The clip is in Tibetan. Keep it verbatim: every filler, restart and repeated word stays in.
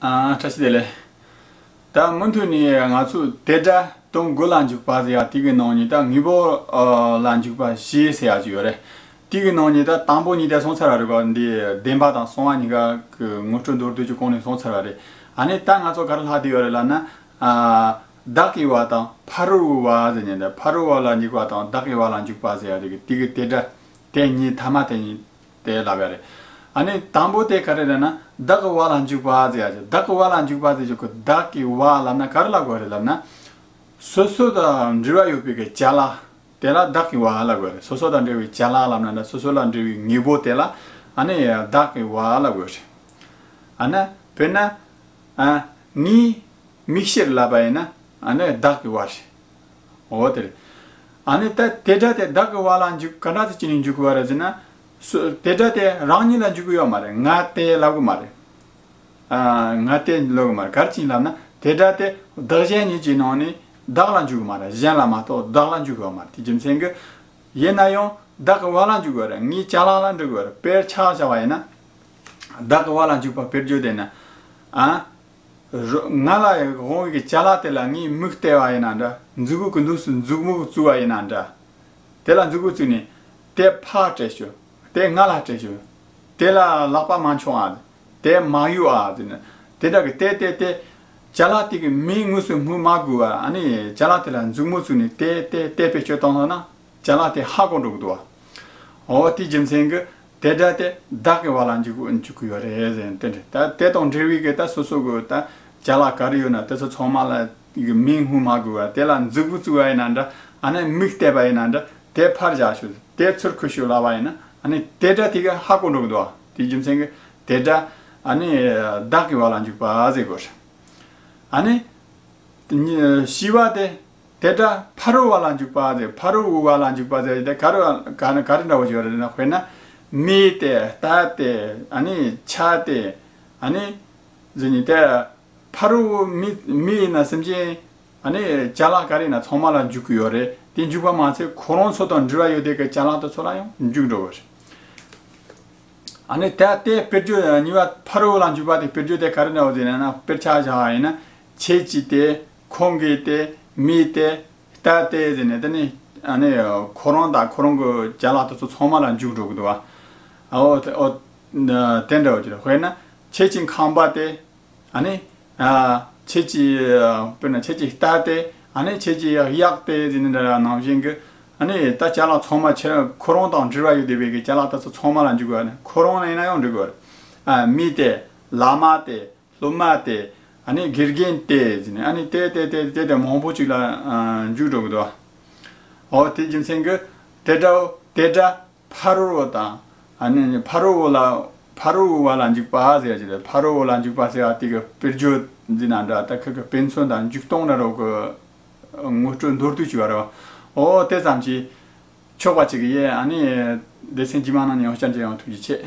ཨ། བཀྲ་ཤིས་བདེ་ལེགས། ད་མུ་མཐུད་ནས་ང་ཚོས་དེ་སྒྲ་དོན་དགུ་ལ་འཇུག་པ་ཟེར་ཡ་དེ་གི་ནང་ནས་ད་དངོས་པོ་ཨ་ལ་འཇུག་པ་བཞི་ཟེར་ཡ་ཅིག་ཡོད་རེད། དེ་གི་ནང་ནས་ད་དང་པོ་གཉིས་ད་སོང་ཚར་བ་རེད་གོ། འདི་བདེན་པ་དང་གསང་བ་གཉིས་ཀ་གི་ངོ་སྤྲོད་མདོར་བསྡུས་ཀྱི་གོང་ནས་སོང་ཚར་བ་རེད། ཨ་ནི་ད་ང་ཚོ་ག་རེ་ལྷག་བསྡད་ཡོད་རེད་ལབ་ན། ཨ། བདག་གི་བ་དང་ཕ་རོལ་པོའི་བ་ཟེར་ནས་ད་ཕ་རོལ་པོ་ལ་འཇུག་པ་དང་བདག་གི་བ་ལ་འཇུག་པ་ཟེར་ཡ་དེ་གི་དེ་གི་དེ་སྒྲ་དེ་གཉིས་ཐ་མ་དེ་གཉིས་དེ་ལབ་ཡ་རེད། ཨ་ནི་དང་པོ་དེ་ག་རེ་རེད་ན་བདག་གི་བ་ལ་འཇུག་པ་ཟེར་ཡ་ཅིག་བདག་གི་བ་ལ་འཇུག་པ་ཟེར་ཅིག་གི་བདག་གི་བ་ལབ་ན་ག་རེ་ལབ་དགོས་རེད་ལབ་ན། སོ་སོ་དང་འབྲེལ་བ་ཡོད་པའི་གི་བྱ་ལ། དེ་ལ་བདག་གི་བ་ལབ་དགོས་རེད། སོ་སོ་དང་འབྲེལ་བའི་བྱ་ལ་ལབ་ན་ད་སོ་སོ་ལ་འབྲེལ་བའི་དངོས་པོ་དེ་ལ་ཨ་ནི་བདག་གི་བ་ལབ་དགོས་རེད། ཨ་ནི་དཔེར་ན། ཨ། ངའི་མིག་ཤེལ་ལབ་པ་ཡིན་ན་ཨ་ནི་བདག་གི་བ་རེད། འོ་དེ་རེད། ཨ་ནི་ད་དེ་སྒྲ་དེ་བདག་གི་བ་ལ་འཇུག་ག་འདྲ་ཅིག་བྱས་ནས་འཇུག་གི་བ་རེད་ཟེར་ན། སུ་དེ་སྒྲ་དེ་རང་ཉིད་ལ་འཇུག་གི་ཡོད་མ་རེད། ང་དེ་ལབ་གི་མ་རེད། ཨ། ང་དེ་ལབ་གི་མ་རེད། ག་རེ་བྱས་ནས་ལབ་ན་དེ་སྒྲ་དེ་བདག་གཞན་གཉིས་ཀྱི་ནང་ནས་བདག་ལ་འཇུག་གི་མ་རེད། གཞན་ལ་མ་གཏོགས་བདག་ལ་འཇུག་གི་ཡོད་མ་རེད། དེ་རྒྱུ་མཚན་གྱིས་ཡིན་ན་ཡང་བདག་གི་བ་ལ་འཇུག་གི་ཡོད་རེད། ངའི་ཅ་ལག་ལ་འཇུག་གི་ཡོད་རེད། དཔེར་ཆ་བཞག་པ་ཡིན་ན། བདག་གི་བ་ལ་འཇུག་པ་དཔེར་བརྗོད་དེ་ན། ཨ། རོ། ང་ལ་དབང་བའི་ཅ་ལག་དེ་ལ་ངས་མིག་གཏད་པ་ཡིན་ན་འདྲ། མཛུབ་གུ་གི་ནང་དུ་མཛུབ་མོ་བཙུགས་པ་ཡིན་ན་འདྲ། དེ་ལ་མཛུབ་གུ་བཙུགས་ནས། དེ་ཕར་སྤྲད་ཤོག་དེ་ང་ལ་སྤྲད་ཤོག་དེ་ལ་ལག་པ་མ་འཆང་ཨ། དེ་མ་གཡུག་ཨ་ཟེར་ནས། དེ་འདྲ་གི་དེ་དེ་དེ། ཅ་ལག་དེ་གི་མིག་དངོས་སུ་སྨོས་མ་དགོས་པ་ཨ་ནི་ཅ་ལག་དེ་ལ་མཛུབ་མོ་བཙུགས་ནས་དེ་དེ་དེ་བེད་སྤྱོད་བཏང་སོང་ན། ཅ་ལག་དེ་ཧ་གོ་འགྲོ་གི་འདུག་བ། འོ་དེའི་རྒྱུ་མཚན་གྱིས་དེ་སྒྲ་དེ་བདག་གི་བ་ལ་འཇུག་འཇུག་གི་ཡོད་རེད་ཟེར་ནས་དེ་འདྲ། ད་དེ་དང་འབྲེལ་བའི་གི་ད་སོ་སོ་གི་ད་ཅ་ལག་ག་རེ་ཡོད་ན་དེ་ཚོ་ཚང་མ་ལ་གི་མིང་སྨོས་མ་དགོས་པ། དེ་ལ་མཛུབ་གུ་བཙུགས་པ་ཡིན་ན་འདྲ། ཨ་ནི་མིག་གཏད་པ་ཡིན་ན་འདྲ། དེ་ཕར་བཞག་ཤོག་དེ་ཚུར་ཁུར་ཤོག་ལབ་པ་ཡིན་ན་ཨ་ནི་དེ་སྒྲ་དེ་གི་ཧ་གོ་འགྲོ་གི་འདུག་བ། དེའི་རྒྱུ་མཚན་གྱིས་དེ་སྒྲ་ཨ་ནི་བདག་གི་བ་ལ་འཇུག་པ་ཟེར་དགོས་རེད། ཨ་ནི། བཞི་པ་དེ། དེ་སྒྲ་ཕ་རོལ་པོ་ལ་འཇུག་པ་དེ། ཕ་རོལ་པོའི་བ་ལ་འཇུག་པ་དེ་དེ་ག་རེ་ག་རེ་ག་རེ་འདྲ་བོ་ཞིག་ཡོད་རེད་ན། དཔེར་ན། མི་དེ། རྟ་དེ། ཨ་ནི་ཆ་དེ། ཨ་ནི། ཟེར་ནས་དེ། ཕ་རོལ་པོ་མི་མི་ཡིན་ན་སེམས་ཅན། ཨ་ནི་ཅ་ལག་ག་རེ་ཡིན་ན་ཚང་མ་ལ་འཇུག་གི་ཡོད་རེད། དེ་འཇུག་པ་མ་ཚད་ཁོ་རང་ཚོ་དང་འབྲེལ་བ་ཡོད་དེ་གི་ཅ་ལག་དེ་ཚོ་ལ་ཡང་འཇུག་འགྲོ་གི་རེད། ཨ་ནི་ད་དེ་དཔེར་བརྗོད་གཉིས་པ་ཕ་རོལ་པོ་ལ་འཇུག་པ་དེ་དཔེར་བརྗོད་དེ་ག་རེ་འདྲ་བོ་ཟེར་ན། དཔེར་ཆ་བཞག་པ་ཡིན་ན། ཁྱེད་ཀྱི་དེ། ཁོང་གི་དེ། མི་དེ། རྟ་དེ་ཟེར་ནས་དེ་ནི་ཨ་ནི་ཁོ་རང་དང་ཁོ་རང་གི་ཅ་ལག་དེ་ཚོ་ཚང་མ་ལ་འཇུག་འགྲོ་གི་འདུག་བ། ཨོ་དེ་ཨོ་དེ་འདྲ་བོ་ཅིག་རེད། དཔེར་ན་ཁྱེད་ཀྱི་ཁང་པ་དེ། ཨ་ནི། ཨ། ཁྱེད་ཀྱི། དཔེར་ན་ཁྱེད་ཀྱི་རྟ་དེ། ཨ་ནི་ཁྱེད་ཀྱི་གཡག་དེ་ཟེར་ནི་འདྲ་ནང་བཞིན་གྱི། ཨ་ནི་ད་ཅ་ལག་ཚང་མ་ཁྱེད་ཁོ་རང་དང་འབྲེལ་བ་ཡོད་བསྡད་པའི་གི་ཅ་ལག་དེ་ཚོ་ཚང་མ་ལ་འཇུག་དགོས། ཨ་ནི་ཁོ་རང་ལ་ཡིན་ན་ཡང་འགྲིག་གི་རེད། ཨ། མི་དེ། ལམ་དེ། སློབ་མ་དེ། ཨ་ནི་དགེ་རྒན་དེ་ཟེར་ནས། ཨ་ནི་དེ་དེ་དེ་དེ་དེ་མང་པོ་ཅིག་ལ་ཨ་འཇུག་འགྲོ་གི་འདུག་བ། འོ་དེ་རྒྱུ་མཚན་གྱིས་དེ་སྒྲ་དེ་སྒྲ། ཕ་རོལ་པོ་དང་། ཨ་ནི་ཕ་རོལ་པོ་ལ། ཕ་རོལ་པོའི་བ་ལ་འཇུག་པ་ཟེར་གྱི་རེད། ཕ་རོལ་པོ་ལ་འཇུག་པ་ཟེར་བ་དེ་གི་དཔེར་བརྗོད་འཛིན་ན་འདྲ། ད་ཁོ་གི་དཔེ་མཚོན་དང་འཇུག་སྟངས་འདྲ་རོགས་གི་ངོ་སྤྲོད་མདོར་བསྡུས་བྱས་པ་རེད་བ། འོ་དེ་ཙམ་གྱིས་ཆོག་པ་བྱེད་ཀྱི་ཡིན། ཨ་ནི་སྡེ་ཚན་རྗེས་མ་ནང་ནས་ཡང་བསྐྱར་མཇལ་ཡོང་། ཐུགས་རྗེ་ཆེ།